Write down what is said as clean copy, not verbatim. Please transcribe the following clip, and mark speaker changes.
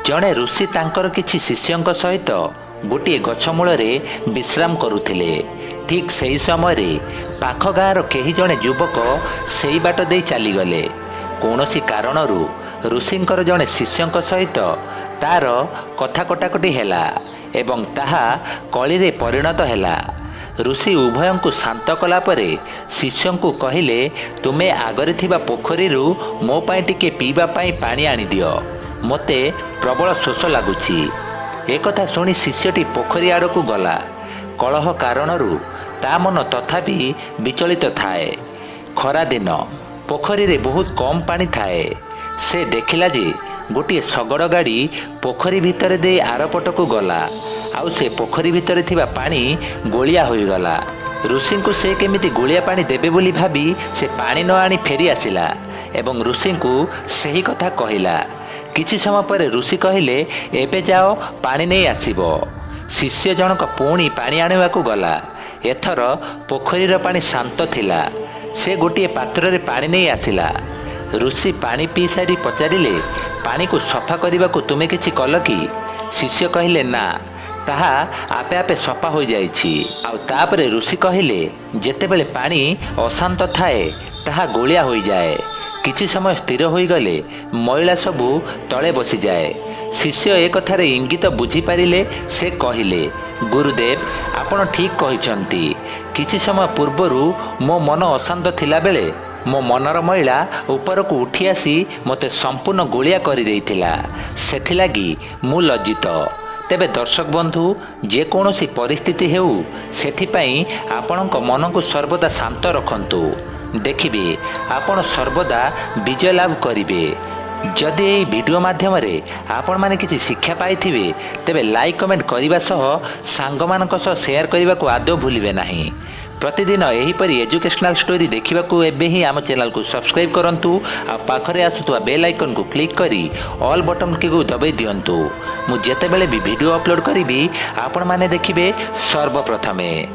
Speaker 1: ଜଣେ ଋଷି ତାଙ୍କର କିଛି ଶିଷ୍ୟଙ୍କ ସହିତ ଗୋଟିଏ ଗଛ ମୂଳରେ ବିଶ୍ରାମ କରୁଥିଲେ। ଠିକ୍ ସେହି ସମୟରେ ପାଖ ଗାଁର କେହି ଜଣେ ଯୁବକ ସେଇ ବାଟ ଦେଇ ଚାଲିଗଲେ। କୌଣସି କାରଣରୁ ଋଷିଙ୍କର ଜଣେ ଶିଷ୍ୟଙ୍କ ସହିତ ତାର କଥା କଟାକଟି ହେଲା ଏବଂ ତାହା କଳିରେ ପରିଣତ ହେଲା। ଋଷି ଉଭୟଙ୍କୁ ଶାନ୍ତ କଲା ପରେ ଶିଷ୍ୟଙ୍କୁ କହିଲେ, "ତୁମେ ଆଗରେ ଥିବା ପୋଖରୀରୁ ମୋ ପାଇଁ ଟିକେ ପିଇବା ପାଇଁ ପାଣି ଆଣିଦିଅ। ମୋତେ ପ୍ରବଳ ଶୋଷ ଲାଗୁଛି।" ଏକଥା ଶୁଣି ଶିଷ୍ୟଟି ପୋଖରୀ ଆଡ଼କୁ ଗଲା। କଳହ କାରଣରୁ ତା ମନ ତଥାପି ବିଚଳିତ ଥାଏ। ଖରାଦିନ, ପୋଖରୀରେ ବହୁତ କମ୍ ପାଣି ଥାଏ। ସେ ଦେଖିଲା ଯେ ଗୋଟିଏ ଶଗଡ଼ ଗାଡ଼ି ପୋଖରୀ ଭିତରେ ଦେଇ ଆରପଟକୁ ଗଲା, ଆଉ ସେ ପୋଖରୀ ଭିତରେ ଥିବା ପାଣି ଗୋଳିଆ ହୋଇଗଲା। ଋଷିଙ୍କୁ ସେ କେମିତି ଗୋଳିଆ ପାଣି ଦେବେ ବୋଲି ଭାବି ସେ ପାଣି ନ ଆଣି ଫେରି ଆସିଲା ଏବଂ ଋଷିଙ୍କୁ ସେହି କଥା କହିଲା। କିଛି ସମୟ ପରେ ଋଷି କହିଲେ, "ଏବେ ଯାଅ, ପାଣି ନେଇ ଆସିବ।" ଶିଷ୍ୟ ଜଣକ ପୁଣି ପାଣି ଆଣିବାକୁ ଗଲା। ଏଥର ପୋଖରୀର ପାଣି ଶାନ୍ତ ଥିଲା। ସେ ଗୋଟିଏ ପାତ୍ରରେ ପାଣି ନେଇ ଆସିଲା। ଋଷି ପାଣି ପିଇ ସାରି ପଚାରିଲେ, "ପାଣିକୁ ସଫା କରିବାକୁ ତୁମେ କିଛି କଲ କି?" ଶିଷ୍ୟ କହିଲେ, "ନା, ତାହା ଆପେ ଆପେ ସଫା ହୋଇଯାଇଛି।" ଆଉ ତାପରେ ଋଷି କହିଲେ, "ଯେତେବେଳେ ପାଣି ଅଶାନ୍ତ ଥାଏ, ତାହା ଗୋଳିଆ ହୋଇଯାଏ। କିଛି ସମୟ ସ୍ଥିର ହୋଇଗଲେ ମଇଳା ସବୁ ତଳେ ବସିଯାଏ।" ଶିଷ୍ୟ ଏ କଥାରେ ଇଙ୍ଗିତ ବୁଝିପାରିଲେ। ସେ କହିଲେ, "ଗୁରୁଦେବ, ଆପଣ ଠିକ୍ କହିଛନ୍ତି। କିଛି ସମୟ ପୂର୍ବରୁ ମୋ ମନ ଅଶାନ୍ତ ଥିଲାବେଳେ ମୋ ମନର ମଇଳା ଉପରକୁ ଉଠି ଆସି ମୋତେ ସମ୍ପୂର୍ଣ୍ଣ ଗୋଳିଆ କରିଦେଇଥିଲା। ସେଥିଲାଗି ମୁଁ ଲଜ୍ଜିତ।" ତେବେ ଦର୍ଶକ ବନ୍ଧୁ, ଯେକୌଣସି ପରିସ୍ଥିତି ହେଉ, ସେଥିପାଇଁ ଆପଣଙ୍କ ମନକୁ ସର୍ବଦା ଶାନ୍ତ ରଖନ୍ତୁ। ଦେଖିବେ, ଆପଣ ସର୍ବଦା ବିଜୟ ଲାଭ କରିବେ। ଯଦି ଏହି ଭିଡ଼ିଓ ମାଧ୍ୟମରେ ଆପଣମାନେ କିଛି ଶିକ୍ଷା ପାଇଥିବେ, ତେବେ ଲାଇକ୍, କମେଣ୍ଟ କରିବା ସହ ସାଙ୍ଗମାନଙ୍କ ସହ ସେୟାର କରିବାକୁ ଆଦୌ ଭୁଲିବେ ନାହିଁ। ପ୍ରତିଦିନ ଏହିପରି ଏଜୁକେସନାଲ୍ ଷ୍ଟୋରି ଦେଖିବାକୁ ଏବେ ହିଁ ଆମ ଚ୍ୟାନେଲକୁ ସବସ୍କ୍ରାଇବ୍ କରନ୍ତୁ ଆଉ ପାଖରେ ଆସୁଥିବା ବେଲ୍ ଆଇକନ୍କୁ କ୍ଲିକ୍ କରି ଅଲ୍ ବଟନ୍ଟିକୁ ଦବାଇ ଦିଅନ୍ତୁ। ମୁଁ ଯେତେବେଳେ ବି ଭିଡ଼ିଓ ଅପଲୋଡ଼ କରିବି, ଆପଣମାନେ ଦେଖିବେ ସର୍ବପ୍ରଥମେ।